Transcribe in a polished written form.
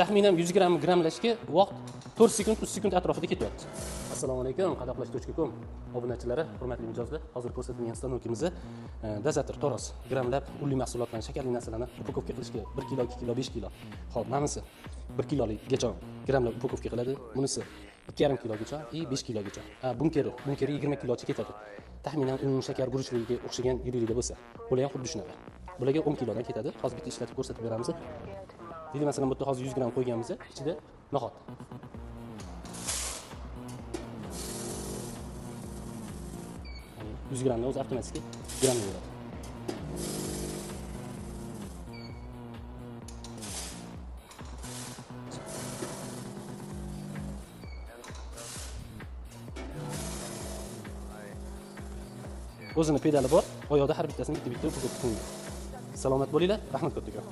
Taxminan 100 gramm grammlashga vaqt 4 sekund, 3 sekund atrofida ketyapti. Assalomu alaykum, qadoqlash.com obunachilari, hurmatli mijozlar. Hozir ko'rsatilgan stanokimizni dozator Toros grammlab unli mahsulotlarni, shakarli narsalarni upakovka qilishga 1 kilo, 2 kilo, 5 kilo. Xo'p, manisi 1 kilolikgacha grammlab upakovka qiladi. Bunisi 2,5 kilogacha и 5 kilogacha. Bunkeri 20 kilocha ketadi. Taxminan un, shakar, guruchligiga o'xshagan yiriklikda bo'lsa, bular ham xuddi shunaqa. Bularga 10 kilodan ketadi. Hozir bitta ishlatib ko'rsatib beramiz. Deylik, masalan, bu yerda hozir 100 gramm qo'yganmiz, ichida no'xat. Ya'ni 100 grammni o'zi avtomatik grammga beradi. O'zini pedali bor, oyoqda har bittasini bitta-bitta upakovka qilingan. Salomat bo'linglar, rahmat kattakon.